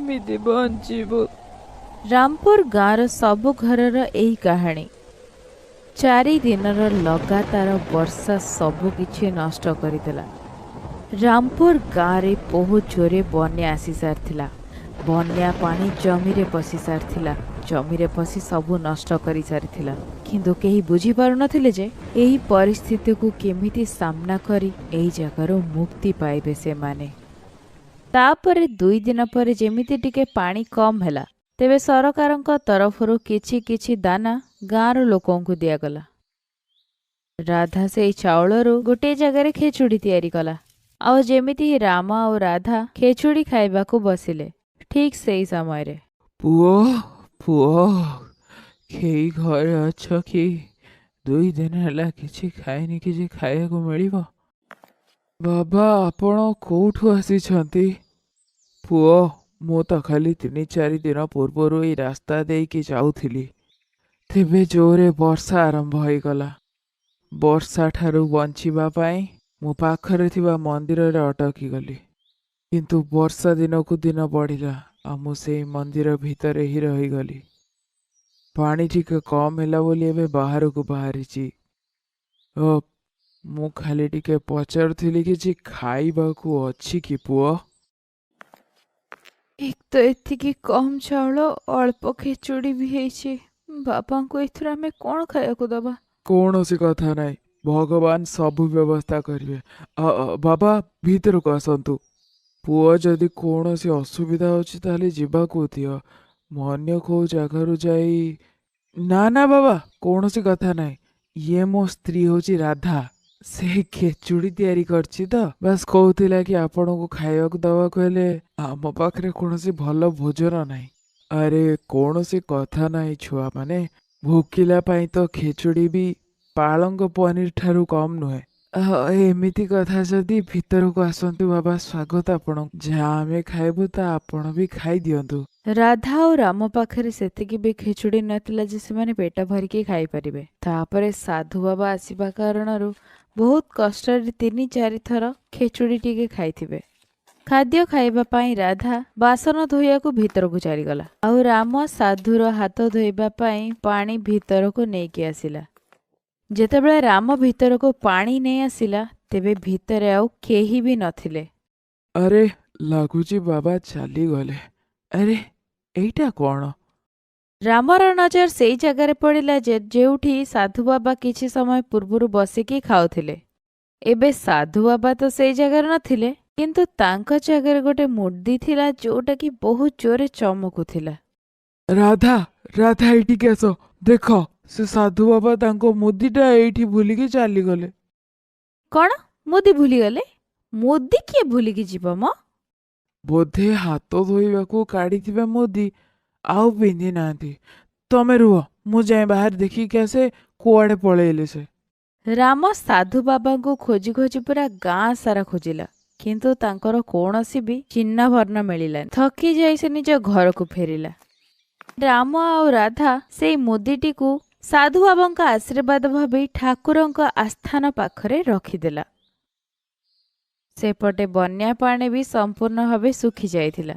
କେମିତି ବଞ୍ଚିବୁ? ରାମପୁର ଗାଁର ସବୁ ଘରର ଏହି କାହାଣୀ। 4 ଦିନର ଲଗାତାର ବର୍ଷା ସବୁ କିଛି ନଷ୍ଟ କରିଦେଲା। ରାମପୁର ଗାଁରେ ବହୁତ ଜୋରେ ବନ୍ୟା ଆସି ସାରିଥିଲା। ବନ୍ୟା ପାଣି ଜମିରେ ପଶି ସାରିଥିଲା, ଜମିରେ ପଶି ସବୁ ନଷ୍ଟ କରିସାରିଥିଲା। କିନ୍ତୁ କେହି ବୁଝିପାରୁନଥିଲେ ଯେ ଏହି ପରିସ୍ଥିତିକୁ କେମିତି ସାମ୍ନା କରି ଏହି ଜାଗାରୁ ମୁକ୍ତି ପାଇବେ ସେମାନେ। ତାପରେ 2 ଦିନ ପରେ ଯେମିତି ଟିକେ ପାଣି କମ୍ ହେଲା, ତେବେ ସରକାରଙ୍କ ତରଫରୁ କିଛି କିଛି ଦାନା ଗାଁର ଲୋକଙ୍କୁ ଦିଆଗଲା। ରାଧା ସେଇ ଚାଉଳରୁ ଗୋଟିଏ ଜାଗାରେ ଖେଚୁଡ଼ି ତିଆରି କଲା। ଆଉ ଯେମିତି ରାମ ଆଉ ରାଧା ଖେଚୁଡ଼ି ଖାଇବାକୁ ବସିଲେ, ଠିକ୍ ସେଇ ସମୟରେ, ପୁଅ, ପୁଅ, କେହି ଘରେ ଅଛ କି? 2 ଦିନ ହେଲା କିଛି ଖାଇନି, କିଛି ଖାଇବାକୁ ମିଳିବ? ବାବା, ଆପଣ କୋଉଠୁ ଆସିଛନ୍ତି? ପୁଅ, ମୁଁ ତ ଖାଲି 3-4 ଦିନ ପୂର୍ବରୁ ଏଇ ରାସ୍ତା ଦେଇକି ଯାଉଥିଲି, ତେବେ ଜୋରେ ବର୍ଷା ଆରମ୍ଭ ହେଇଗଲା। ବର୍ଷା ଠାରୁ ବଞ୍ଚିବା ପାଇଁ ମୁଁ ପାଖରେ ଥିବା ମନ୍ଦିରରେ ଅଟକି ଗଲି, କିନ୍ତୁ ବର୍ଷା ଦିନକୁ ଦିନ ବଢ଼ିଲା ଆଉ ମୁଁ ସେଇ ମନ୍ଦିର ଭିତରେ ହିଁ ରହିଗଲି। ପାଣି ଟିକେ କମ୍ ହେଲା ବୋଲି ଏବେ ବାହାରକୁ ବାହାରିଛି। ଓ, ମୁଁ ଖାଲି ଟିକେ ପଚାରୁଥିଲି, କିଛି ଖାଇବାକୁ ଅଛି କି ପୁଅ? ଏକ ତ ଏତିକି କମ୍ ଚାଉଳ, ଅଳ୍ପ ଖେଚୁଡ଼ି ବି ହେଇଛି। ବାବାଙ୍କୁ ଏଥିରୁ ଆମେ କ'ଣ ଖାଇବାକୁ ଦବା? କୌଣସି କଥା ନାହିଁ, ଭଗବାନ ସବୁ ବ୍ୟବସ୍ଥା କରିବେ। ବାବା, ଭିତରକୁ ଆସନ୍ତୁ। ପୁଅ, ଯଦି କୌଣସି ଅସୁବିଧା ଅଛି ତାହେଲେ ଯିବାକୁ ଦିଅ, ମୁଁ ଅନ୍ୟ କୋଉ ଜାଗାରୁ ଯାଇ। ନା ନା ବାବା, କୌଣସି କଥା ନାହିଁ। ଇଏ ମୋ ସ୍ତ୍ରୀ ହେଉଛି ରାଧା। ସେ ଖେଚୁଡ଼ି ତିଆରି କରିଛି ତ, ବାସ୍ କହୁଥିଲା କି ଆପଣଙ୍କୁ ଖାଇବାକୁ ଦେବାକୁ, ହେଲେ ଆମ ପାଖରେ କୌଣସି ଭଲ ଭୋଜନ ନାହିଁ। ଆରେ, କୌଣସି କଥା ନାହିଁ ଛୁଆମାନେ, ଭୋକିଲା ପାଇଁ ତ ଖେଚୁଡ଼ି ବି ପାଳଙ୍ଗ ପନିର ଠାରୁ କମ୍ ନୁହେଁ। ଏମିତି କଥା ଯଦି, ଭିତରକୁ ଆସନ୍ତୁ ବାବା, ସ୍ୱାଗତ ଆପଣ। ଯାହା ଆମେ ଖାଇବୁ ତା ଆପଣ ବି ଖାଇଦିଅନ୍ତୁ। ରାଧା ଆଉ ରାମ ପାଖରେ ସେତିକି ବି ଖେଚୁଡ଼ି ନଥିଲା ଯେ ସେମାନେ ପେଟ ଭରିକି ଖାଇପାରିବେ। ତାପରେ ସାଧୁ ବାବା ଆସିବା କାରଣରୁ ବହୁତ କଷ୍ଟରେ 3-4 ଥର ଖେଚୁଡ଼ି ଟିକେ ଖାଇଥିବେ। ଖାଦ୍ୟ ଖାଇବା ପାଇଁ ରାଧା ବାସନ ଧୋଇବାକୁ ଭିତରକୁ ଚାଲିଗଲା, ଆଉ ରାମ ସାଧୁର ହାତ ଧୋଇବା ପାଇଁ ପାଣି ଭିତରକୁ ନେଇକି ଆସିଲା। ଯେତେବେଳେ ରାମ ଭିତରକୁ ପାଣି ନେଇ ଆସିଲା, ତେବେ ଭିତରେ ଆଉ କେହି ବି ନଥିଲେ। ଆରେ, ଲାଗୁଛି ବାବା ଚାଲିଗଲେ। ଆରେ, ଏଇଟା କ'ଣ? ରାମର ନଜର ସେଇ ଜାଗାରେ ପଡ଼ିଲା ଯେ ଯେଉଁଠି ସାଧୁ ବାବା କିଛି ସମୟ ପୂର୍ବରୁ ବସିକି ଖାଉଥିଲେ। ଏବେ ସାଧୁ ବାବା ତ ସେଇ ଜାଗାରେ ନଥିଲେ, କିନ୍ତୁ ତାଙ୍କ ଜାଗାରେ ଗୋଟେ ମୁଦି ଥିଲା ଯୋଉଟା କି ବହୁତ ଜୋରେ ଚମକୁଥିଲା। ରାଧା, ରାଧା, ଏଇଠିକି ଆସ, ଦେଖ, ସେ ସାଧୁ ବାବା ତାଙ୍କ ମୁଦିଟା ଏଇଠି ଭୁଲିକି ଚାଲିଗଲେ। କ'ଣ, ମୁଦି ଭୁଲିଗଲେ? ମୁଦି କିଏ ଭୁଲିକି ଯିବ ମ? ବୋଧେ ହାତ ଧୋଇବାକୁ କାଢିଥିବେ ମୁଦି, ଆଉ ପିନ୍ଧି ନାହାନ୍ତି। ତମେ ରୁହ, ମୁଁ ଯାଏ ବାହାରେ ଦେଖିକି ଆସେ କୁଆଡେ ପଳେଇଲେ ସେ। ରାମ ସାଧୁ ବାବାଙ୍କୁ ଖୋଜି ଖୋଜି ପୁରା ଗାଁ ସାରା ଖୋଜିଲା, କିନ୍ତୁ ତାଙ୍କର କୌଣସି ବି ଚିହ୍ନ ବର୍ଣ୍ଣ ମିଳିଲାନି। ଥକି ଯାଇ ସେ ନିଜ ଘରକୁ ଫେରିଲା। ରାମ ଆଉ ରାଧା ସେଇ ମୁଦିଟିକୁ ସାଧୁ ବାବାଙ୍କ ଆଶୀର୍ବାଦ ଭାବି ଠାକୁରଙ୍କ ଆସ୍ଥାନ ପାଖରେ ରଖିଦେଲା। ସେପଟେ ବନ୍ୟା ପାଣି ବି ସମ୍ପୂର୍ଣ୍ଣ ଭାବେ ଶୁଖି ଯାଇଥିଲା,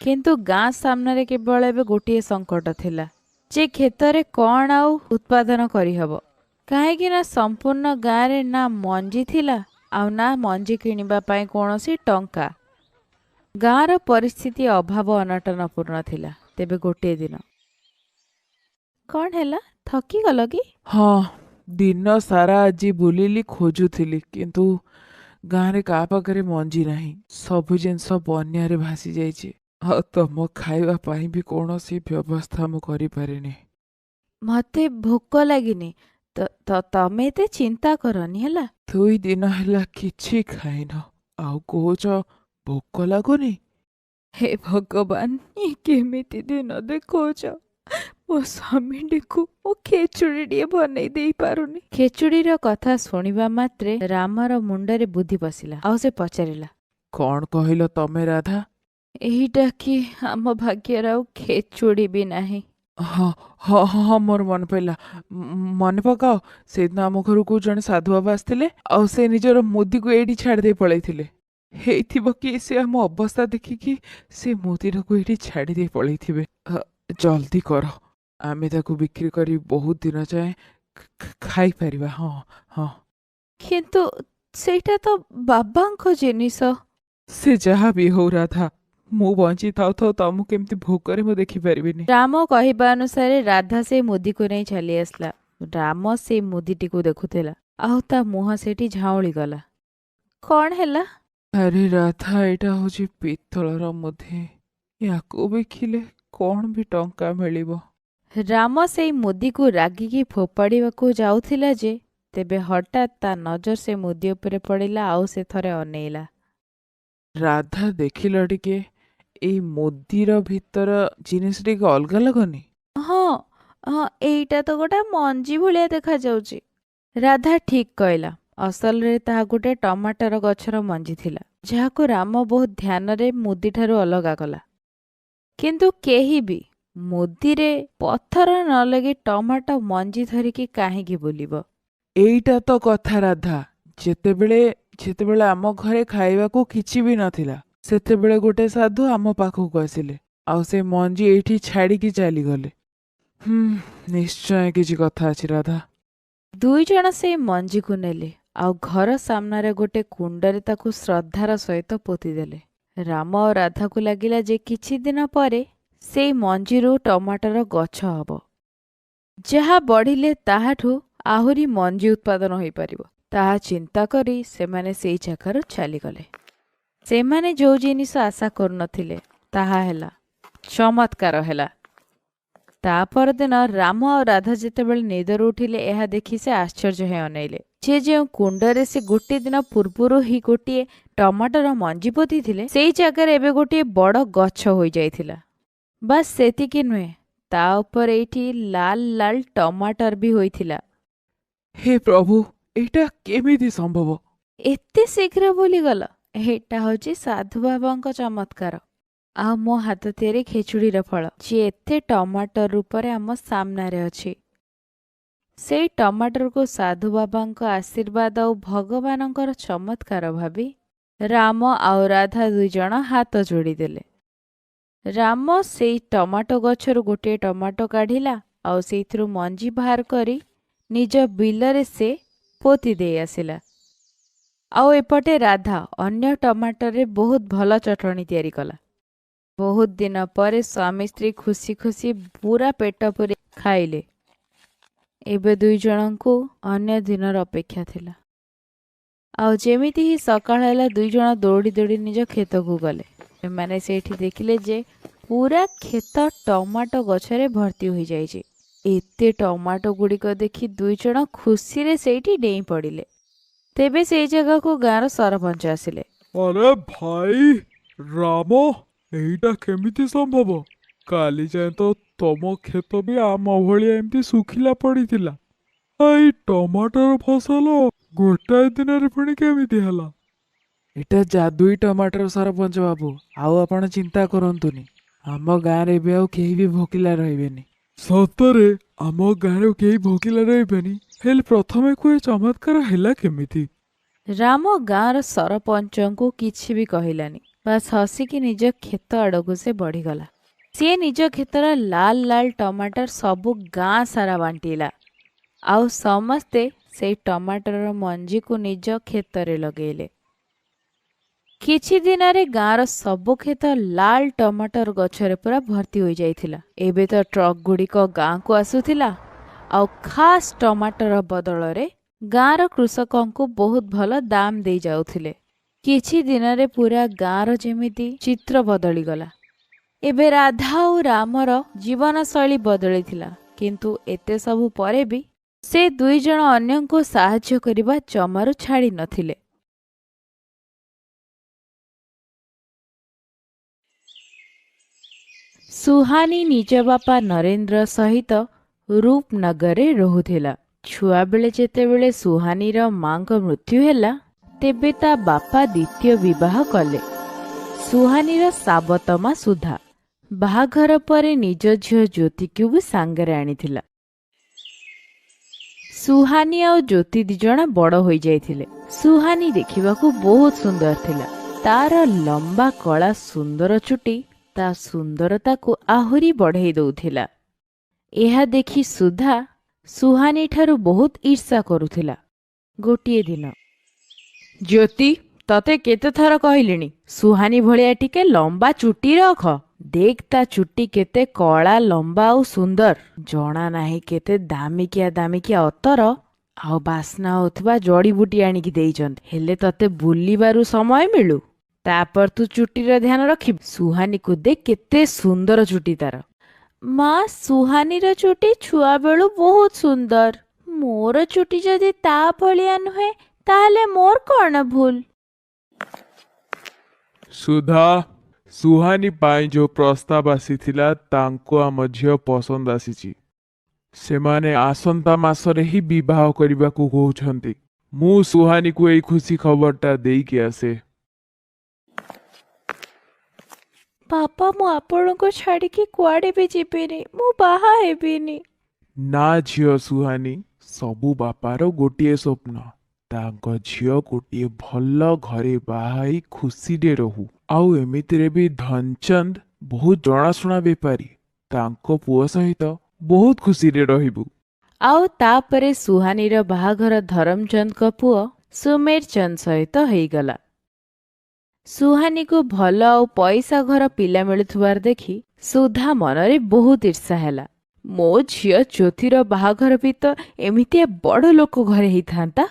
କିନ୍ତୁ ଗାଁ ସାମ୍ନାରେ କେବଳ ଏବେ ଗୋଟିଏ ସଙ୍କଟ ଥିଲା ଯେ କ୍ଷେତରେ କ'ଣ ଆଉ ଉତ୍ପାଦନ କରିହବ, କାହିଁକି ନା ସମ୍ପୂର୍ଣ୍ଣ ଗାଁରେ ନା ମଞ୍ଜି ଥିଲା ଆଉ ନା ମଞ୍ଜି କିଣିବା ପାଇଁ କୌଣସି ଟଙ୍କା। ଗାଁର ପରିସ୍ଥିତି ଅଭାବ ଅନଟନପୂର୍ଣ୍ଣ ଥିଲା। ତେବେ ଗୋଟିଏ ଦିନ, କ'ଣ ହେଲା, ଥକିଗଲ କି? ହଁ, ଦିନ ସାରା ଆଜି ବୁଲିଲି, ଖୋଜୁଥିଲି, କିନ୍ତୁ ଗାଁରେ କାହା ପାଖରେ ମଞ୍ଜି ନାହିଁ। ସବୁ ଜିନିଷ ବନ୍ୟାରେ ଭାସି ଯାଇଛି, ଆଉ ତମ ଖାଇବା ପାଇଁ ବି କୌଣସି ବ୍ୟବସ୍ଥା ମୁଁ କରିପାରିନି। ମତେ ଭୋକ ଲାଗିନି, ତମେ ଏତେ ଚିନ୍ତା କରନି ହେଲା। 2 ଦିନ ହେଲା କିଛି ଖାଇନ, ଆଉ କହୁଛ ଭୋକ ଲାଗୁନି? ହେ ଭଗବାନ, ଇଏ କେମିତି ଦିନ ଦେଖଉଛ? ମୋ ସ୍ୱାମୀଟିକୁ ମୁଁ ଖେଚୁଡ଼ି ଟିକେ ବନେଇ ଦେଇପାରୁନି। ଖେଚୁଡ଼ିର କଥା ଶୁଣିବା ମାତ୍ରେ ରାମର ମୁଣ୍ଡରେ ବୁଦ୍ଧି ପଶିଲା, ଆଉ ସେ ପଚାରିଲା, କ'ଣ କହିଲ ତମେ ରାଧା? ଏଇଟା କି ଆମ ଭାଗ୍ୟରେ ଆଉ ଖେଚୁଡ଼ି ବି ନାହିଁ। ହଁ ହଁ ହଁ, ମୋର ମନେ ପଡ଼ିଲା। ମନେ ପକାଅ, ସେଇଦିନ ଆମ ଘରକୁ ଜଣେ ସାଧୁ ବାବା ଆସିଥିଲେ ଆଉ ସେ ନିଜର ମୁଦିକୁ ଏଇଠି ଛାଡ଼ି ଦେଇ ପଳେଇଥିଲେ। ହେଇଥିବ କି ସେ ଆମ ଅବସ୍ଥା ଦେଖିକି ସେ ମୁଦିଟାକୁ ଏଇଠି ଛାଡ଼ି ଦେଇ ପଳେଇଥିବେ। ଜଲ୍ଦି କର, ଆମେ ତାକୁ ବିକ୍ରି କରି ବହୁତ ଦିନ ଯାଏଁ ଖାଇପାରିବା। ହଁ ହଁ। କିନ୍ତୁ ସେଇଟା ତ ବାବାଙ୍କ ଜିନିଷ। ସେ ଯାହା ବି ହଉ ରାଧା, ମୁଁ ବଞ୍ଚି ଥାଉ ଥାଉ ତମକୁ ଏମିତି ଭୋକରେ ମୁଁ ଦେଖିପାରିବିନି। ରାମ କହିବା ଅନୁସାରେ ରାଧା ସେ ମୁଦିକୁ ନେଇ ଚାଲି ଆସିଲା। ରାମ ସେ ମୁଦିଟିକୁ ଦେଖୁଥିଲା ଆଉ ତା ମୁହଁ ସେଇଠି ଝାଉଁଳି ଗଲା। କଣ ହେଲା? ଆରେ ରାଧା, ଏଇଟା ହଉଛି ପିତ୍ତଳର ମୁଦି। ୟାକୁ ବିକିଲେ କଣ ବି ଟଙ୍କା ମିଳିବ? ରାମ ସେଇ ମୁଦିକୁ ରାଗିକି ଫୋପାଡ଼ିବାକୁ ଯାଉଥିଲା ଯେ, ତେବେ ହଠାତ୍ ତା ନଜର ସେ ମୁଦି ଉପରେ ପଡ଼ିଲା ଆଉ ସେ ଥରେ ଅନେଇଲା। ରାଧା, ଦେଖିଲ ଟିକେ, ଏଇ ମୁଦିର ଭିତର ଜିନିଷ ଟିକେ ଅଲଗା ଲାଗୁନି? ହଁ ହଁ, ଏଇଟା ତ ଗୋଟେ ମଞ୍ଜି ଭଳିଆ ଦେଖାଯାଉଛି। ରାଧା ଠିକ୍ କହିଲା। ଅସଲରେ ତାହା ଗୋଟେ ଟମାଟର ଗଛର ମଞ୍ଜି ଥିଲା, ଯାହାକୁ ରାମ ବହୁତ ଧ୍ୟାନରେ ମୁଦିଠାରୁ ଅଲଗା କଲା। କିନ୍ତୁ କେହି ବି ମୁଦିରେ ପଥର ନ ଲଗେଇ ଟମାଟୋ ମଞ୍ଜି ଧରିକି କାହିଁକି ବୁଲିବ? ଏଇଟା ତ କଥା ରାଧା। ଯେତେବେଳେ ଯେତେବେଳେ ଆମ ଘରେ ଖାଇବାକୁ କିଛି ବି ନଥିଲା, ସେତେବେଳେ ଗୋଟେ ସାଧୁ ଆମ ପାଖକୁ ଆସିଲେ ଆଉ ସେ ମଞ୍ଜି ଏଇଠି ଛାଡ଼ିକି ଚାଲିଗଲେ। ହୁଁ, ନିଶ୍ଚୟ କିଛି କଥା ଅଛି ରାଧା। ଦୁଇ ଜଣ ସେଇ ମଞ୍ଜିକୁ ନେଲେ ଆଉ ଘର ସାମ୍ନାରେ ଗୋଟେ କୁଣ୍ଡରେ ତାକୁ ଶ୍ରଦ୍ଧାର ସହିତ ପୋତିଦେଲେ। ରାମ ଆଉ ରାଧାକୁ ଲାଗିଲା ଯେ କିଛି ଦିନ ପରେ ସେଇ ମଞ୍ଜିରୁ ଟମାଟର ଗଛ ହବ, ଯାହା ବଢ଼ିଲେ ତାହାଠୁ ଆହୁରି ମଞ୍ଜି ଉତ୍ପାଦନ ହୋଇପାରିବ। ତାହା ଚିନ୍ତା କରି ସେମାନେ ସେଇ ଜାଗାରୁ ଚାଲିଗଲେ। ସେମାନେ ଯୋଉ ଜିନିଷ ଆଶା କରୁନଥିଲେ ତାହା ହେଲା, ଚମତ୍କାର ହେଲା। ତା ପରଦିନ ରାମ ଆଉ ରାଧା ଯେତେବେଳେ ନିଦରୁ ଉଠିଲେ, ଏହା ଦେଖି ସେ ଆଶ୍ଚର୍ଯ୍ୟ ହୋଇ ଅନେଇଲେ ଯେ ଯେଉଁ କୁଣ୍ଡରେ ସେ ଗୋଟିଏ ଦିନ ପୂର୍ବରୁ ହିଁ ଗୋଟିଏ ଟମାଟର ମଞ୍ଜି ପୋତିଥିଲେ, ସେଇ ଜାଗାରେ ଏବେ ଗୋଟିଏ ବଡ଼ ଗଛ ହୋଇଯାଇଥିଲା। ବାସ୍ ସେତିକି ନୁହେଁ, ତା ଉପରେ ଏଇଠି ଲାଲ ଲାଲ ଟମାଟର ବି ହୋଇଥିଲା। ହେ ପ୍ରଭୁ, ଏଇଟା କେମିତି ସମ୍ଭବ? ଏତେ ଶୀଘ୍ର ଭୁଲିଗଲ? ଏଇଟା ହଉଛି ସାଧୁ ବାବାଙ୍କ ଚମତ୍କାର ଆଉ ମୋ ହାତ ତିଆରି ଖେଚୁଡ଼ିର ଫଳ, ଯିଏ ଏତେ ଟମାଟର ରୂପରେ ଆମ ସାମ୍ନାରେ ଅଛି। ସେଇ ଟମାଟରକୁ ସାଧୁ ବାବାଙ୍କ ଆଶୀର୍ବାଦ ଆଉ ଭଗବାନଙ୍କର ଚମତ୍କାର ଭାବି ରାମ ଆଉ ରାଧା ଦୁଇଜଣ ହାତ ଯୋଡ଼ିଦେଲେ। ରାମ ସେଇ ଟମାଟୋ ଗଛରୁ ଗୋଟିଏ ଟମାଟୋ କାଢ଼ିଲା ଆଉ ସେଇଥିରୁ ମଞ୍ଜି ବାହାର କରି ନିଜ ବିଲରେ ସେ ପୋତି ଦେଇ ଆସିଲା। ଆଉ ଏପଟେ ରାଧା ଅନ୍ୟ ଟମାଟରରେ ବହୁତ ଭଲ ଚଟଣି ତିଆରି କଲା। ବହୁତ ଦିନ ପରେ ସ୍ୱାମୀ ସ୍ତ୍ରୀ ଖୁସି ଖୁସି ପୁରା ପେଟ ପୂରେଇ ଖାଇଲେ। ଏବେ ଦୁଇ ଜଣଙ୍କୁ ଅନ୍ୟ ଦିନର ଅପେକ୍ଷା ଥିଲା। ଆଉ ଯେମିତି ହିଁ ସକାଳ ହେଲା, ଦୁଇ ଜଣ ଦୌଡ଼ି ଦୌଡ଼ି ନିଜ କ୍ଷେତକୁ ଗଲେ। ସେମାନେ ସେଇଠି ଦେଖିଲେ ଯେ ପୁରା କ୍ଷେତ ଟମାଟୋ ଗଛରେ ଭର୍ତ୍ତି ହୋଇଯାଇଛି। ଏତେ ଟମାଟୋ ଗୁଡ଼ିକ ଦେଖି ଦୁଇ ଜଣ ଖୁସିରେ ସେଇଠି ଡେଇଁ ପଡ଼ିଲେ। ତେବେ ସେଇ ଜାଗାକୁ ଗାଁର ସରପଞ୍ଚ ଆସିଲେ। ଆରେ ଭାଇ ରାମ, ଏଇଟା କେମିତି ସମ୍ଭବ? କାଲି ଯାଏଁ ତ ତମ କ୍ଷେତ ବି ଆମ ଭଳିଆ ଏମିତି ଶୁଖିଲା ପଡ଼ିଥିଲା। ଏଇ ଟମାଟର ଫସଲ ଗୋଟାଏ ଦିନରେ ପୁଣି କେମିତି ହେଲା? ଏଇଟା ଯାଦୁଇ ଟମାଟର ସରପଞ୍ଚ ବାବୁ, ଆଉ ଆପଣ ଚିନ୍ତା କରନ୍ତୁନି। ଆମ ଗାଁରେ ଏବେ ଆଉ କେହି ବି ଭୋକିଲା ରହିବେନି। ସତରେ ଆମ ଗାଁରେ କେହି ଭୋକିଲା ରହିବେନି? ହେଲେ ପ୍ରଥମେ କୁହେ, ଚମତ୍କାର ହେଲା କେମିତି? ରାମ ଗାଁର ସରପଞ୍ଚଙ୍କୁ କିଛି ବି କହିଲାନି, ବାସ୍ ହସିକି ନିଜ କ୍ଷେତ ଆଡ଼କୁ ସେ ବଢ଼ିଗଲା। ସିଏ ନିଜ କ୍ଷେତର ଲାଲ ଲାଲ ଟମାଟର ସବୁ ଗାଁ ସାରା ବାଣ୍ଟିଲା ଆଉ ସମସ୍ତେ ସେଇ ଟମାଟରର ମଞ୍ଜିକୁ ନିଜ କ୍ଷେତରେ ଲଗେଇଲେ। କିଛି ଦିନରେ ଗାଁର ସବୁ କ୍ଷେତ ଲାଲ ଟମାଟର ଗଛରେ ପୁରା ଭର୍ତ୍ତି ହୋଇଯାଇଥିଲା। ଏବେ ତ ଟ୍ରକ୍ ଗୁଡ଼ିକ ଗାଁକୁ ଆସୁଥିଲା ଆଉ ଖାସ୍ ଟମାଟର ବଦଳରେ ଗାଁର କୃଷକଙ୍କୁ ବହୁତ ଭଲ ଦାମ ଦେଇ ଯାଉଥିଲେ। କିଛି ଦିନରେ ପୁରା ଗାଁର ଯେମିତି ଚିତ୍ର ବଦଳିଗଲା। ଏବେ ରାଧା ଆଉ ରାମର ଜୀବନଶୈଳୀ ବଦଳିଥିଲା, କିନ୍ତୁ ଏତେ ସବୁ ପରେ ବି ସେ ଦୁଇ ଜଣ ଅନ୍ୟଙ୍କୁ ସାହାଯ୍ୟ କରିବା ଜମାରୁ ଛାଡ଼ି ନଥିଲେ। ସୁହାନୀ ନିଜ ବାପା ନରେନ୍ଦ୍ର ସହିତ ରୂପନଗରରେ ରହୁଥିଲା। ଛୁଆବେଳେ ଯେତେବେଳେ ସୁହାନୀର ମାଙ୍କ ମୃତ୍ୟୁ ହେଲା, ତେବେ ତା ବାପା ଦ୍ୱିତୀୟ ବିବାହ କଲେ। ସୁହାନୀର ସାବତ ମା ସୁଧା ବାହାଘର ପରେ ନିଜ ଝିଅ ଜ୍ୟୋତିକୁ ବି ସାଙ୍ଗରେ ଆଣିଥିଲା। ସୁହାନୀ ଆଉ ଜ୍ୟୋତି ଦିଜଣ ବଡ଼ ହୋଇଯାଇଥିଲେ। ସୁହାନୀ ଦେଖିବାକୁ ବହୁତ ସୁନ୍ଦର ଥିଲା। ତାର ଲମ୍ବା କଳା ସୁନ୍ଦର ଚୁଟି ତା ସୁନ୍ଦରତାକୁ ଆହୁରି ବଢ଼େଇ ଦଉଥିଲା। ଏହା ଦେଖି ସୁଧା ସୁହାନୀ ଠାରୁ ବହୁତ ଈର୍ଷା କରୁଥିଲା। ଗୋଟିଏ ଦିନ, ଜ୍ୟୋତି, ତତେ କେତେ ଥର କହିଲିଣି ସୁହାନୀ ଭଳିଆ ଟିକେ ଲମ୍ବା ଚୁଟି ରଖ। ଦେଖ, ତା ଚୁଟି କେତେ କଳା, ଲମ୍ବା ଆଉ ସୁନ୍ଦର। ଜଣା ନାହିଁ କେତେ ଦାମିକିଆ ଦାମିକିଆ ଅତର ଆଉ ବାସ୍ନା ହଉଥିବା ଜଡ଼ିବୁଟି ଆଣିକି ଦେଇଛନ୍ତି। ହେଲେ ତତେ ବୁଲିବାରୁ ସମୟ ମିଳୁ, ତାପରେ ତୁ ଚୁଟିର ଧ୍ୟାନ ରଖିବୁ। ସୁହାନୀକୁ ଦେଖ, କେତେ ସୁନ୍ଦର ଚୁଟି ତାର। ମା, ସୁହାନୀର ଚୁଟି ଛୁଆବେଳୁ ବହୁତ ସୁନ୍ଦର। ମୋର ଚୁଟି ଯଦି ତା ଭଳିଆ ନୁହେଁ, ତାହେଲେ ମୋର କଣ ଭୁଲ? ସୁଧା, ସୁହାନୀ ପାଇଁ ଯୋଉ ପ୍ରସ୍ତାବ ଆସିଥିଲା, ତାଙ୍କୁ ଆମ ଝିଅ ପସନ୍ଦ ଆସିଛି। ସେମାନେ ଆସନ୍ତା ମାସରେ ହିଁ ବିବାହ କରିବାକୁ କହୁଛନ୍ତି। ମୁଁ ସୁହାନୀକୁ ଏଇ ଖୁସି ଖବରଟା ଦେଇକି ଆସେ। ବାପା, ମୁଁ ଆପଣଙ୍କୁ ଛାଡ଼ିକି କୁଆଡ଼େ ବି ଯିବିନି। ମୁଁ ବାହା ହେବିନି। ନା ଝିଅ ସୁହାନୀ, ସବୁ ବାପାର ଗୋଟିଏ ସ୍ୱପ୍ନ, ତାଙ୍କ ଝିଅ ଗୋଟିଏ ଭଲ ଘରେ ବାହା ହେଇ ଖୁସିରେ ରହୁ। ଆଉ ଏମିତିରେ ବି ଧନଚନ୍ଦ ବହୁତ ଜଣାଶୁଣା ବେପାରୀ। ତାଙ୍କ ପୁଅ ସହିତ ବହୁତ ଖୁସିରେ ରହିବୁ। ଆଉ ତାପରେ ସୁହାନୀର ବାହାଘର ଧରମଚନ୍ଦଙ୍କ ପୁଅ ସୁମେର ଚନ୍ଦ ସହିତ ହେଇଗଲା। ସୁହାନୀକୁ ଭଲ ଆଉ ପଇସା ଘର ପିଲା ମିଳୁଥିବାର ଦେଖି ସୁଧା ମନରେ ବହୁତ ଈର୍ଷା ହେଲା। ମୋ ଝିଅ ଜ୍ୟୋତିର ବାହାଘର ବି ତ ଏମିତିଆ ବଡ଼ ଲୋକ ଘରେ ହେଇଥାନ୍ତା,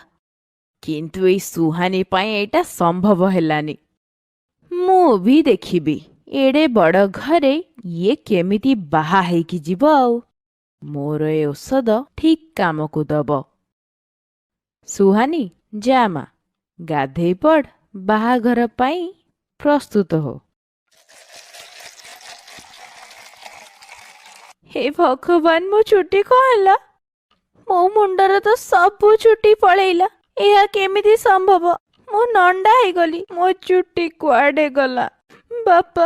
କିନ୍ତୁ ଏଇ ସୁହାନୀ ପାଇଁ ଏଇଟା ସମ୍ଭବ ହେଲାନି। ମୁଁ ବି ଦେଖିବି ଏଡ଼େ ବଡ଼ ଘରେ ଇଏ କେମିତି ବାହା ହେଇକି ଯିବ, ଆଉ ମୋର ଏ ଔଷଧ ଠିକ୍ କାମକୁ ଦବ। ସୁହାନୀ, ଯା ମା, ଗାଧେଇ ପଡ଼, ବାହାଘର ପାଇଁ ପ୍ରସ୍ତୁତ ହୋ। ହେ ଭଗବାନ, ମୋ ଚୁଟି କଣ ହେଲା? ମୋ ମୁଣ୍ଡରେ ତ ସବୁ ଚୁଟି ପଳେଇଲା। ଏହା କେମିତି ସମ୍ଭବ? ମୁଁ ନଣ୍ଡା ହେଇଗଲି, ମୋ ଚୁଟି କୁଆଡ଼େ ଗଲା? ବାପା,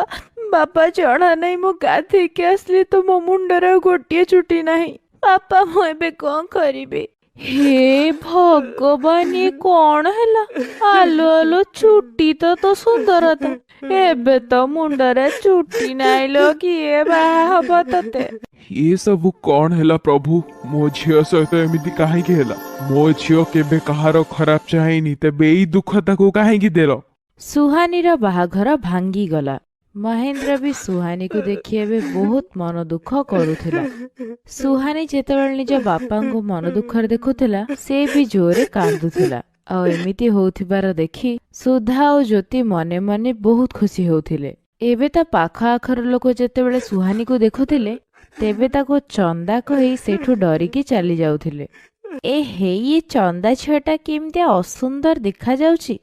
ବାପା, ଜଣା ନାହିଁ, ମୁଁ ଗାଧେଇକି ଆସିଲି ତ ମୋ ମୁଣ୍ଡରେ ଆଉ ଗୋଟିଏ ଚୁଟି ନାହିଁ। ବାପା, ମୁଁ ଏବେ କଣ କରିବି? ହେ ଭଗବାନ, ଇଏ କଣ ହେଲା? ଆଲୋ ଆଲୋ, ଚୁଟି ତ ତୋ ସୁନ୍ଦରତା, ଏବେ ତ ମୁଣ୍ଡରେ ଚୁଟି ନାହିଁ ଲୋ, କିଏ ବାହା ହବ ତତେ? ଏ ସବୁ କଣ ହେଲା ପ୍ରଭୁ? ମୋ ଝିଅ ସହିତ ଏମିତି କାହିଁକି ହେଲା? ମୋ ଝିଅ କେବେ କାହାର ଖରାପ ଚାହେଁନି, ତେବେ ଏଇ ଦୁଃଖ ତାକୁ କାହିଁକି ଦେଲ? ସୁହାନୀର ବାହାଘର ଭାଙ୍ଗିଗଲା। ମହେନ୍ଦ୍ର ବି ସୁହାନୀକୁ ଦେଖି ଏବେ ବହୁତ ମନ ଦୁଃଖ କରୁଥିଲା। ସୁହାନୀ ଯେତେବେଳେ ନିଜ ବାପାଙ୍କୁ ମନ ଦୁଃଖରେ ଦେଖୁଥିଲା, ସେ ବି ଜୋରରେ କାନ୍ଦୁଥିଲା। ଆଉ ଏମିତି ହଉଥିବାର ଦେଖି ସୁଧା ଆଉ ଜ୍ୟୋତି ମନେ ମନେ ବହୁତ ଖୁସି ହେଉଥିଲେ। ଏବେ ତା ପାଖ ଆଖର ଲୋକ ଯେତେବେଳେ ସୁହାନୀକୁ ଦେଖୁଥିଲେ, ତେବେ ତାକୁ ଚନ୍ଦା କହି ସେଇଠୁ ଡରିକି ଚାଲି ଯାଉଥିଲେ। ଏ ହେଇ, ଏ ଚନ୍ଦା ଝିଅଟା କେମିତି ଅସୁନ୍ଦର ଦେଖାଯାଉଛି।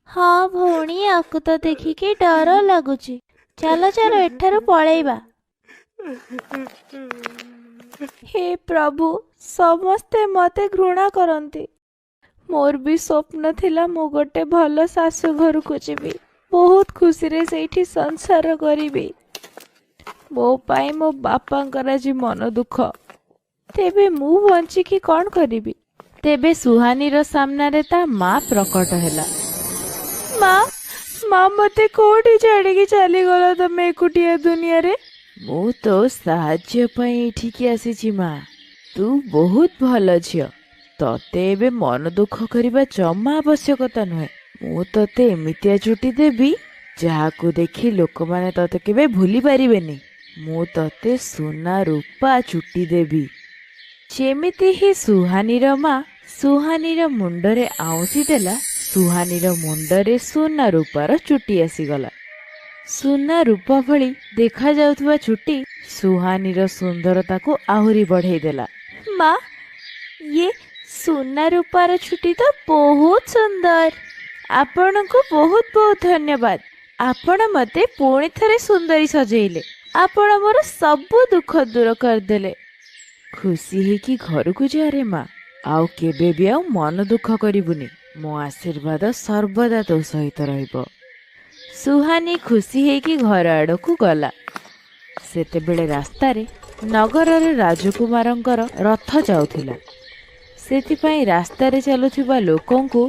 ହଁ ଭଉଣୀ, ଆକୁ ତ ଦେଖିକି ଡର ଲାଗୁଛି। ଚାଲ ଚାଲ, ଏଠାରୁ ପଳେଇବା। ହେ ପ୍ରଭୁ, ସମସ୍ତେ ମତେ ଘୃଣା କରନ୍ତି। ମୋର ବି ସ୍ୱପ୍ନ ଥିଲା ମୁଁ ଗୋଟେ ଭଲ ଶାଶୁ ଘରକୁ ଯିବି, ବହୁତ ଖୁସିରେ ସେଇଠି ସଂସାର କରିବି। ମୋ ପାଇଁ ମୋ ବାପାଙ୍କର ଆଜି ମନ ଦୁଃଖ, ତେବେ ମୁଁ ବଞ୍ଚିକି କଣ କରିବି? ତେବେ ସୁହାନୀର ସାମ୍ନାରେ ତା ମା ପ୍ରକଟ ହେଲା। ମା, ମା, ମତେ କୋଉଠି ଛାଡ଼ିକି ଚାଲିଗଲ ତମେ ଏକୁଟିଆ ଦୁନିଆରେ? ମୁଁ ତୋ ସାହାଯ୍ୟ ପାଇଁ ଏଠିକି ଆସିଛି ମା। ତୁ ବହୁତ ଭଲ ଝିଅ, ତତେ ଏବେ ମନ ଦୁଃଖ କରିବା ଜମା ଆବଶ୍ୟକତା ନୁହେଁ। ମୁଁ ତତେ ଏମିତିଆ ଚୁଟି ଦେବି ଯାହାକୁ ଦେଖି ଲୋକମାନେ ତତେ କେବେ ଭୁଲି ପାରିବେନି। ମୁଁ ତତେ ସୁନା ରୂପା ଚୁଟି ଦେବି। ଯେମିତି ହିଁ ସୁହାନୀର ମା ସୁହାନୀର ମୁଣ୍ଡରେ ଆଉଁସି ଦେଲା, ସୁହାନୀର ମୁଣ୍ଡରେ ସୁନା ରୂପାର ଚୁଟି ଆସିଗଲା। ସୁନା ରୂପା ଭଳି ଦେଖାଯାଉଥିବା ଚୁଟି ସୁହାନୀର ସୁନ୍ଦରତାକୁ ଆହୁରି ବଢ଼େଇ ଦେଲା। ମା, ଇଏ ସୁନା ରୂପାର ଚୁଟି ତ ବହୁତ ସୁନ୍ଦର। ଆପଣଙ୍କୁ ବହୁତ ବହୁତ ଧନ୍ୟବାଦ। ଆପଣ ମତେ ପୁଣି ଥରେ ସୁନ୍ଦରୀ ସଜେଇଲେ। ଆପଣ ମୋର ସବୁ ଦୁଃଖ ଦୂର କରିଦେଲେ। ଖୁସି ହେଇକି ଘରକୁ ଯାରେ ମା, ଆଉ କେବେ ବି ଆଉ ମନ ଦୁଃଖ କରିବୁନି। ମୋ ଆଶୀର୍ବାଦ ସର୍ବଦା ତୋ ସହିତ ରହିବ। ସୁହାନୀ ଖୁସି ହେଇକି ଘର ଆଡ଼କୁ ଗଲା। ସେତେବେଳେ ରାସ୍ତାରେ ନଗରର ରାଜକୁମାରଙ୍କର ରଥ ଯାଉଥିଲା। ସେଥିପାଇଁ ରାସ୍ତାରେ ଚାଲୁଥିବା ଲୋକଙ୍କୁ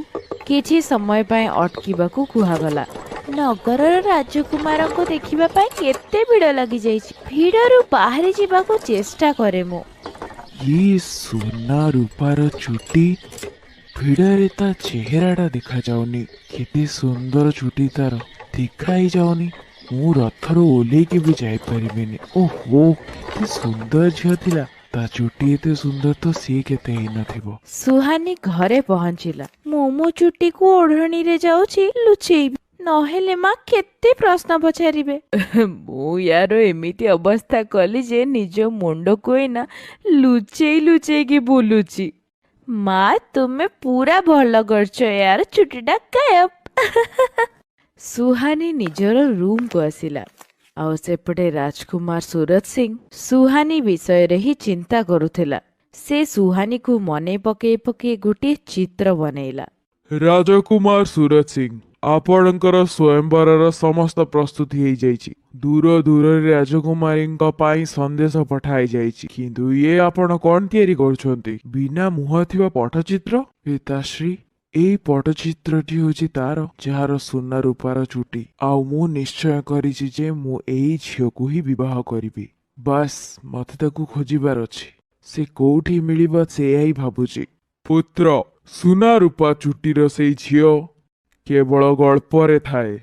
କିଛି ସମୟ ପାଇଁ ଅଟକିବାକୁ କୁହାଗଲା। ନଗରର ରାଜକୁମାରଙ୍କୁ ଦେଖିବା ପାଇଁ କେତେ ଭିଡ଼ ଲାଗିଯାଇଛି। ଭିଡ଼ରୁ ବାହାରି ଯିବାକୁ ଚେଷ୍ଟା କରେ ମୁଁ। ଇଏ ସୁନା ରୂପାର ଚୁଟି, ଭିଡ଼ରେ ତା ଚେହେରାଟା ଦେଖାଯାଉନି। କେତେ ସୁନ୍ଦର ଚୁଟି ତାର, ଦେଖା ହିଁ ଯାଉନି। ମୁଁ ରଥରୁ ଓହ୍ଲେଇକି ବି ଯାଇପାରିବିନି। ଓହୋ, କେତେ ସୁନ୍ଦର ଝିଅ ଥିଲା। ତା ଚୁଟି ଏତେ ସୁନ୍ଦର ତ ସିଏ କେତେ ହେଇନଥିବ। ସୁହାନୀ ଘରେ ପହଞ୍ଚିଲା। ମୁଁ ମୋ ଚୁଟିକୁ ଓଢ଼ଣୀରେ ଯାଉଛି ଲୁଚେଇବି, ନହେଲେ ମା କେତେ ପ୍ରଶ୍ନ ପଚାରିବେ। ମୁଁ ୟାର ଏମିତି ଅବସ୍ଥା କଲି ଯେ ନିଜ ମୁଣ୍ଡକୁ ଏଇନା ଲୁଚେଇ ଲୁଚେଇକି ବୁଲୁଛି। ମା, ତୁମେ ପୁରା ଭଲ କରିଛ, ୟାର ଚୁଟିଟା ଗାୟବ। ସୁହାନୀ ନିଜର ରୁମକୁ ଆସିଲା, ଆଉ ସେପଟେ ରାଜକୁମାର ସୁରତ ସିଂ ସୁହାନୀ ବିଷୟରେ ହିଁ ଚିନ୍ତା କରୁଥିଲା। ସେ ସୁହାନୀକୁ ମନେ ପକେଇ ପକେଇ ଗୋଟିଏ ଚିତ୍ର ବନେଇଲା। ରାଜକୁମାର ସୁରତ ସିଂ, ଆପଣଙ୍କର ସ୍ୱୟଂବରର ସମସ୍ତ ପ୍ରସ୍ତୁତି ହେଇଯାଇଛି। ଦୂର ଦୂରରେ ରାଜକୁମାରୀଙ୍କ ପାଇଁ ସନ୍ଦେଶ ପଠା ହେଇଯାଇଛି, କିନ୍ତୁ ଇଏ ଆପଣ କଣ ତିଆରି କରୁଛନ୍ତି? ବିନା ମୁହଁ ଥିବା ପଟ୍ଟଚିତ୍ର? ପିତାଶ୍ରୀ, ଏଇ ପଟ୍ଟଚିତ୍ରଟି ହେଉଛି ତାର, ଯାହାର ସୁନା ରୂପାର ଚୁଟି, ଆଉ ମୁଁ ନିଶ୍ଚୟ କରିଛି ଯେ ମୁଁ ଏଇ ଝିଅକୁ ହିଁ ବିବାହ କରିବି। ବାସ୍, ମତେ ତାକୁ ଖୋଜିବାର ଅଛି। ସେ କୋଉଠି ମିଳିବ ସେଇଆ ହିଁ ଭାବୁଛି। ପୁତ୍ର, ସୁନା ରୂପା ଚୁଟିର ସେଇ ଝିଅ କେବଳ ଗଳ୍ପରେ ଥାଏ।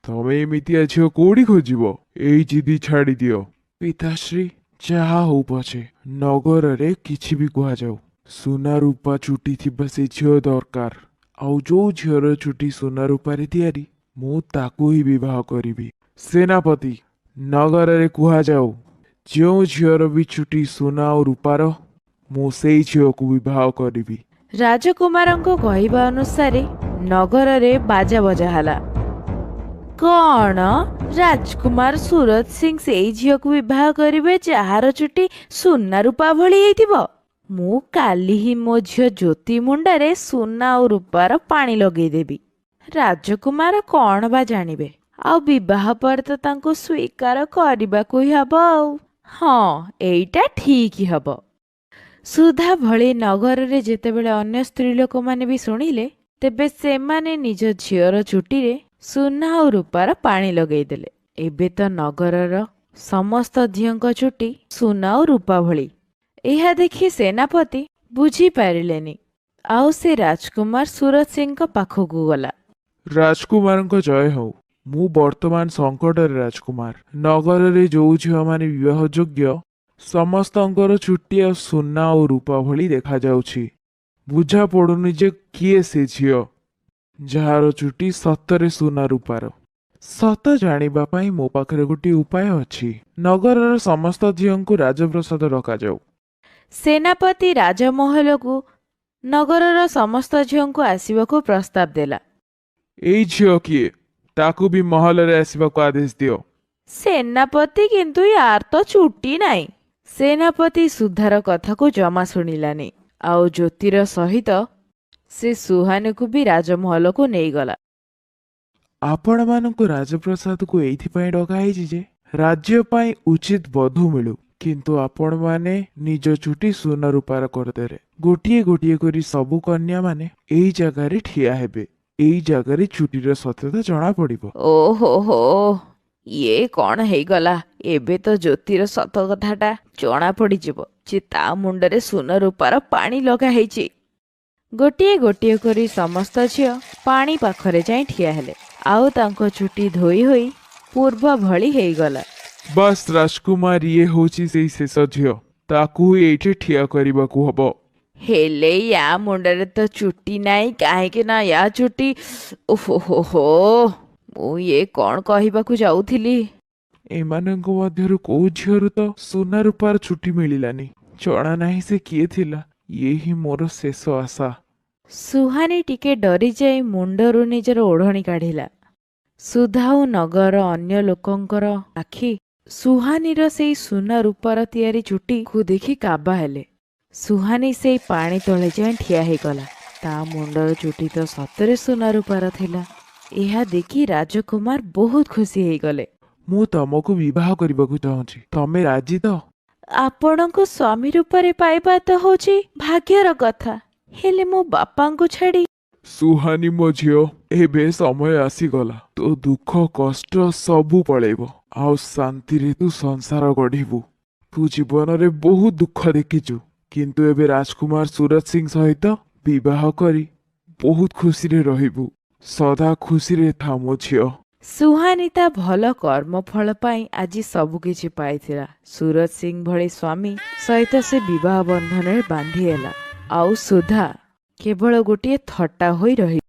ତମେ ଏମିତିଆ ଝିଅ କୋଉଠି ଖୋଜିବ? ଏଇ ଜିଦି ଛାଡ଼ିଦିଅ। ପିତାଶ୍ରୀ, ଯାହା ହଉ ପଛେ, ନଗରରେ କିଛି ବି କୁହାଯାଉ, ସୁନା ରୂପା ଚୁଟି ଥିବା ସେ ଝିଅ ଦରକାର। ଆଉ ଯୋଉ ଝିଅର ଚୁଟି ସୁନା ରୂପାରେ ତିଆରି, ମୁଁ ତାକୁ ହିଁ ବିବାହ କରିବି। ସେନାପତି, ନଗରରେ କୁହାଯାଉ, ଯେଉଁ ଝିଅର ବି ଚୁଟି ସୁନା ଆଉ ରୂପାର, ମୁଁ ସେଇ ଝିଅକୁ ବିବାହ କରିବି। ରାଜକୁମାରଙ୍କ କହିବା ଅନୁସାରେ ନଗରରେ ବାଜା ବଜା ହେଲା। କଣ, ରାଜକୁମାର ସୁରତ ସିଂ ସେଇ ଝିଅକୁ ବିବାହ କରିବେ ଯାହାର ଚୁଟି ସୁନା ରୂପା ଭଳି ହେଇଥିବ? ମୁଁ କାଲି ହିଁ ମୋ ଝିଅ ଜ୍ୟୋତି ମୁଣ୍ଡରେ ସୁନା ଆଉ ରୂପାର ପାଣି ଲଗେଇଦେବି। ରାଜକୁମାର କଣ ବା ଜାଣିବେ? ଆଉ ବିବାହ ପରେ ତ ତାଙ୍କୁ ସ୍ୱୀକାର କରିବାକୁ ହିଁ ହବ। ଆଉ ହଁ, ଏଇଟା ଠିକ ହବ। ସୁଧା ଭଳି ନଗରରେ ଯେତେବେଳେ ଅନ୍ୟ ସ୍ତ୍ରୀ ଲୋକମାନେ ବି ଶୁଣିଲେ, ତେବେ ସେମାନେ ନିଜ ଝିଅର ଚୁଟିରେ ସୁନା ଆଉ ରୂପାର ପାଣି ଲଗେଇଦେଲେ। ଏବେ ତ ନଗରର ସମସ୍ତ ଝିଅଙ୍କ ଚୁଟି ସୁନା ଆଉ ରୂପା ଭଳି। ଏହା ଦେଖି ସେନାପତି ବୁଝିପାରିଲେନି, ଆଉ ସେ ରାଜକୁମାର ସୁରତ ସିଂଙ୍କ ପାଖକୁ ଗଲା। ରାଜକୁମାରଙ୍କ ଜୟ ହଉ। ମୁଁ ବର୍ତ୍ତମାନ ସଙ୍କଟରେ ରାଜକୁମାର। ନଗରରେ ଯୋଉ ଝିଅମାନେ ବିବାହ ଯୋଗ୍ୟ, ସମସ୍ତଙ୍କର ଚୁଟି ଆଉ ସୁନା ଆଉ ରୂପା ଭଳି ଦେଖାଯାଉଛି। ବୁଝା ପଡୁନି ଯେ କିଏ ସେ ଝିଅ ଯାହାର ଚୁଟି ସତରେ ସୁନା ରୂପାର। ସତ ଜାଣିବା ପାଇଁ ମୋ ପାଖରେ ଗୋଟିଏ ଉପାୟ ଅଛି। ନଗରର ସମସ୍ତ ଝିଅଙ୍କୁ ରାଜପ୍ରସାଦ ଡକାଯାଉ। ସେନାପତି ରାଜମହଲକୁ ନଗରର ସମସ୍ତ ଝିଅଙ୍କୁ ଆସିବାକୁ ପ୍ରସ୍ତାବ ଦେଲା। ଏଇ ଝିଅ କିଏ? ତାକୁ ବି ମହଲରେ ଆସିବାକୁ ଆଦେଶ ଦିଅ। ସେନାପତି, କିନ୍ତୁ ୟାର ତ ଚୁଟି ନାହିଁ। ସେନାପତି ସୁଧାର କଥାକୁ ଜମା ଶୁଣିଲାନି, ଆଉ ଜ୍ୟୋତିର ସହିତ ସେ ସୁହାନୀକୁ ବି ରାଜମହଲକୁ ନେଇଗଲା। ଆପଣମାନଙ୍କୁ ରାଜପ୍ରସାଦକୁ ଏଇଥିପାଇଁ ଡକା ହେଇଛି ଯେ ରାଜ୍ୟ ପାଇଁ ଉଚିତ ବଧୂ ମିଳୁ, କିନ୍ତୁ ଆପଣମାନେ ନିଜ ଚୁଟି ସୁନା ରୂପାର କରିଦେଲେ। ଗୋଟିଏ ଗୋଟିଏ କରି ସବୁ କନ୍ୟାମାନେ ଏଇ ଜାଗାରେ ଠିଆ ହେବେ। ଏଇ ଜାଗାରେ ଚୁଟିର ସତ୍ୟତା ଜଣା ପଡିବ। ଓହୋ ହୋ, ଇଏ କଣ ହେଇଗଲା? ଏବେ ତ ଜ୍ୟୋତିର ସତ କଥାଟା ଜଣା ପଡିଯିବ ଯେ ତା ମୁଣ୍ଡରେ ସୁନା ରୂପାର ପାଣି ଲଗା ହେଇଛି। ଗୋଟିଏ ଗୋଟିଏ କରି ସମସ୍ତ ଝିଅ ପାଣି ପାଖରେ ଯାଇ ଠିଆ ହେଲେ, ଆଉ ତାଙ୍କ ଚୁଟି ଧୋଇ ହୋଇ ପୂର୍ବ ଭଳି ହେଇଗଲା। ବାସ୍ ରାଜକୁମାର, ଇଏ ହଉଛି ସେଇ ଶେଷ ଝିଅ। ତାକୁ ଏଇଠି ଠିଆ କରିବାକୁ ହବ। ହେଲେ ୟା ମୁଣ୍ଡରେ ତ ଚୁଟି ନାହିଁ, କାହିଁକି ନା ୟା ଚୁଟି, ଓହୋ ହୋ ହୋ, ମୁଁ ଇଏ କଣ କହିବାକୁ ଯାଉଥିଲି? ଏମାନଙ୍କ ମଧ୍ୟରୁ କୋଉ ଝିଅରୁ ତ ସୁନା ରୂପାର ଚୁଟି ମିଳିଲାନି। ଜଣା ନାହିଁ ସେ କିଏ ଥିଲା। ଇଏ ହିଁ ମୋର ଶେଷ ଆଶା। ସୁହାନୀ ଟିକେ ଡରିଯାଇ ମୁଣ୍ଡରୁ ନିଜର ଓଢ଼ଣୀ କାଢ଼ିଲା। ସୁଧା ଓ ନଗରର ଅନ୍ୟ ଲୋକଙ୍କର ଆଖି ସୁହାନୀର ସେଇ ସୁନା ରୂପାର ତିଆରି ଚୁଟିକୁ ଦେଖି କାବା ହେଲେ। ସୁହାନୀ ସେଇ ପାଣି ତଳେ ଯାଇ ଠିଆ ହେଇଗଲା। ତା ମୁଣ୍ଡର ଚୁଟି ତ ସତରେ ସୁନା ରୂପାର ଥିଲା। ଏହା ଦେଖି ରାଜକୁମାର ବହୁତ ଖୁସି ହେଇଗଲେ। ମୁଁ ତମକୁ ବିବାହ କରିବାକୁ ଚାହୁଁଛି, ତମେ ରାଜି ତ? ଆପଣଙ୍କୁ ସ୍ୱାମୀ ରୂପରେ ପାଇବା ତ ହଉଛି ଭାଗ୍ୟର କଥା, ହେଲେ ମୋ ବାପାଙ୍କୁ ଛାଡ଼ି ସୁହାନି ମୋ ଝିଅ, ଏବେ ସମୟ ଆସିଗଲା, ତୋ ଦୁଃଖ କଷ୍ଟ ସବୁ ପଳେଇବ ଆଉ ଶାନ୍ତିରେ ତୁ ସଂସାର ଗଢ଼ିବୁ। ତୁ ଜୀବନରେ ବହୁତ ଦୁଃଖ ଦେଖିଛୁ, କିନ୍ତୁ ଏବେ ରାଜକୁମାର ସୁରଜ ସିଂ ସହିତ ବିବାହ କରି ବହୁତ ଖୁସିରେ ରହିବୁ। ସଦା ଖୁସିରେ ଥା ମୋ ଝିଅ। ସୁହାନୀ ତା ଭଲ କର୍ମଫଳ ପାଇଁ ଆଜି ସବୁକିଛି ପାଇଥିଲା। ସୁରଜ ସିଂ ଭଳି ସ୍ୱାମୀ ସହିତ ସେ ବିବାହ ବନ୍ଧନରେ ବାନ୍ଧି ହେଲା, ଆଉ ସୁଧା କେବଳ ଗୋଟିଏ ଥଟ୍ଟା ହୋଇ ରହି